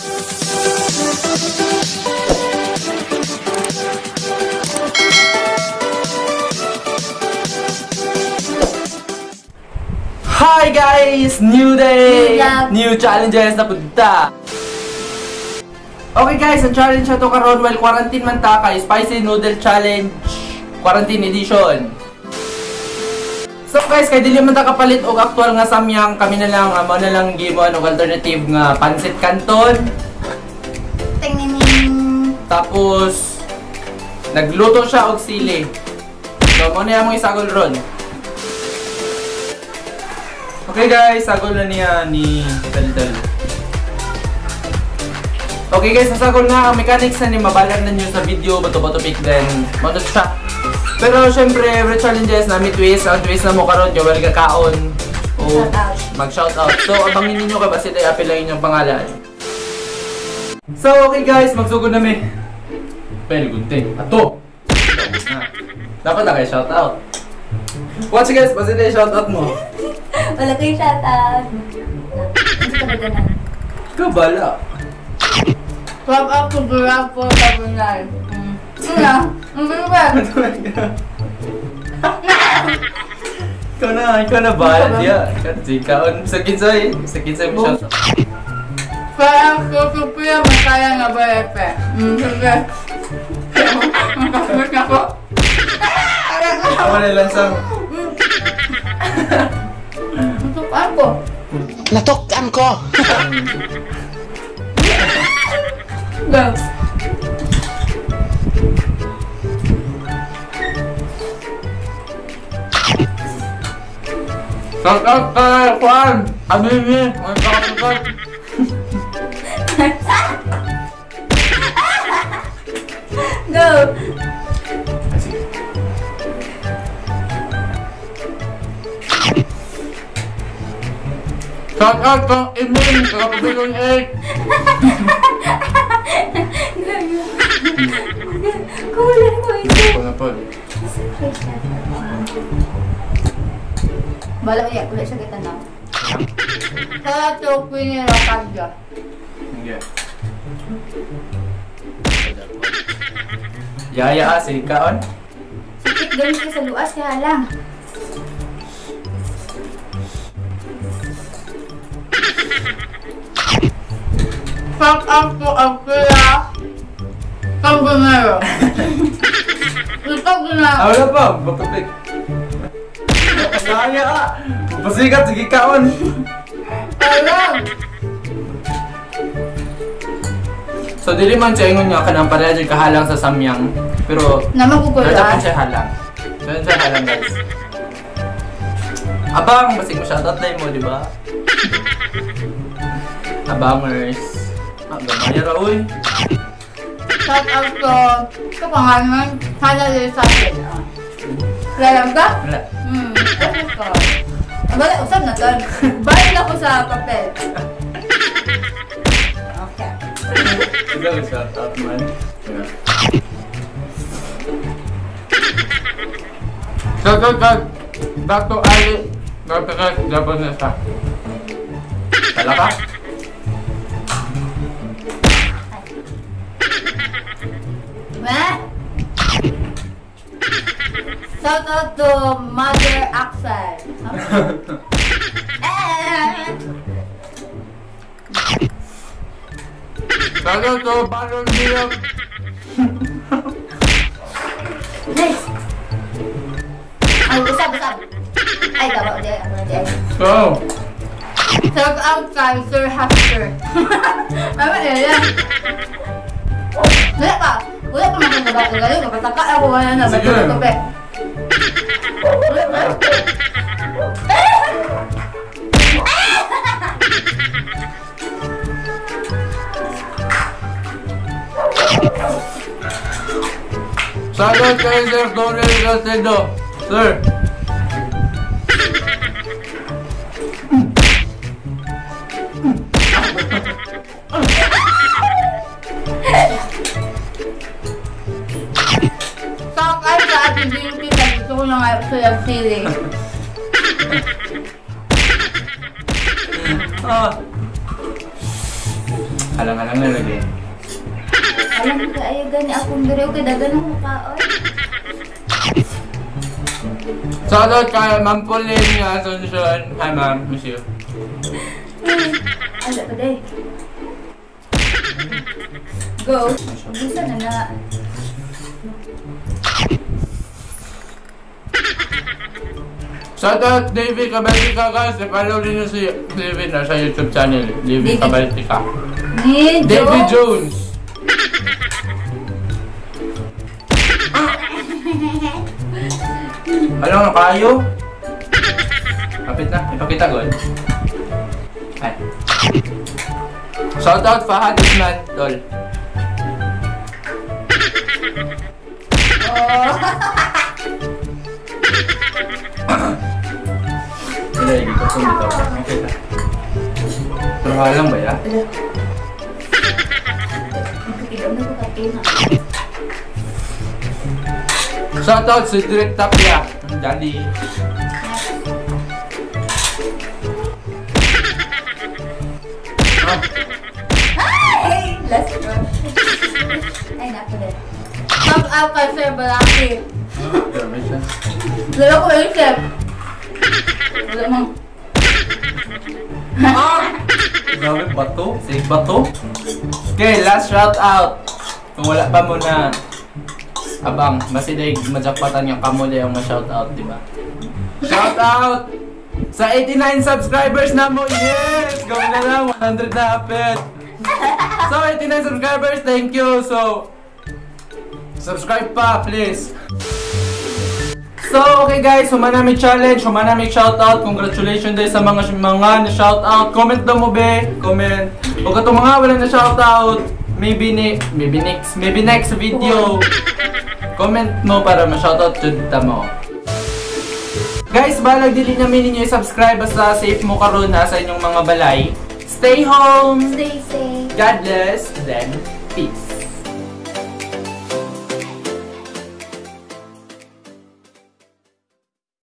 Hi guys! New day! New vlog. New challenges na punta! Okay guys, ang challenge na to karon while quarantine man ta kay Spicy Noodle Challenge Quarantine Edition. So guys, kay dili man ta kapalit og aktual nga samyang, kami na lang amo na lang gimon og alternative nga pansit canton. Tingning. Tapos nagluto siya og sili. So mo na among isagol ron. Okay guys, sagol na niya ni Daldal. Okay guys, nasagol na ang mechanics na ni mabalan na nyo sa video, bato-bato pick then manot siya. Pero syempre, every challenges na may twist, ang twist na mo karon yung well kakaon o mag-shoutout. So abangin ninyo kay basta ay apil lang inyong pangalan. So okay guys, magsugod na mi. Pel gunting. Ato. Dapat na kay shoutout. Watch guys, basta ay shoutout mo. Wala kayong shoutout. Ikaw bala. Shout out to Grab for Tabunay. Ikaw na ba? Yeah. Ikaw sa kinsay mo shoutout. Parang Sophia Masaya na ba epe? Sige. Makasmit ako. Ako na lang sa... Natukaan ko. Natukaan ko! Go! Shout out kay Juan! Abibi! Mga kakasukat! Go! Shout out kang Imin! Kakapabilong 8! Kulang ko ito. Bala uya, kulang siya kita na. Shout out to Queenie Rocadia. Sige. Yaya, sige kaon. Sakit ganun ka sa luas, kaya lang. Shout out to Althea Tambunero. Ikaw na. Wala pa, bakapik. Yaya! Pasikat, sige kaon. Alam! So, dili man siya ingon nga kanang pareha dyan kahalang sa samyang. Pero, namakukulaan. Dapat siya halang. Dapat siya halang, guys. Abang! Basig mo shoutout na mo, di ba? Abangers. Ah, gamaya ra, uy. Shout out to ito pangalan, Hana Lisa. Kilala ka? Wala. Ko. Wala, usap na to. Balik ako sa papel. Okay. Ikaw, shout out man. Shout out kay Dato Ali Gabriel Jabonesa. Tala ka? Shout out to Mother Axel. Shout out to Baron Bilog. Nice. Ay, usap, usap. Ay, dawa, di, ako na di. Go. Shout out kay Sir Hester. Ano yan? Wala pa. Wala pa makakabato. Galing, kapataka ako wala na. Sige. Bato, bato, bato. Shout out kay Sir Donald Salcedo. Sir. Shout out sa Ate Jinky kasi gusto ko na nga silang sili. Ah. Halang-halang na lagi. Alam ko ayo gani akong diri kay dagan akong makaon. Shoutout kay Ma'am Pauline nga Asuncion. Hi ma'am, miss you. Ala pa day. Go. Bisa na na. Shoutout Davey Cabaltica guys. I-follow rin nyo si David na sa YouTube channel. Davey Cabaltica. Ni Davey Jones. Alam na kayo? Kapit na. Ipakita ko. Ay. Shoutout Fahad Usman. Tol. Oh. Wala, hindi ko kung dito. Nakita. Pero halang ba ya? Shoutout si Direk Tapia. Ang dali. Ay! Last one. Ay, naku din. Shout out kay Sir Balaki. Grabe siya. Wala ko isip. Wala mo. Ah! Grabe, bato. Sige, bato. Okay, last shout out. Kung wala pa muna, abang, masiday majakpatan yung kamo yung ma-shout out, di ba? Shout out! Sa 89 subscribers na mo! Yes! Gawin na lang, 100 na hapit! So, 89 subscribers, thank you! So, subscribe pa, please! So, okay guys, humanami challenge, humanami shoutout. Congratulations din sa mga na shoutout. Comment daw mo be, comment. Huwag itong mga wala na shoutout. Maybe next video. Comment mo para ma-shoutout jud ta mo. Guys, balag dili namin ninyo i-subscribe basta safe mo karon na sa inyong mga balay. Stay home, stay safe. God bless, then peace.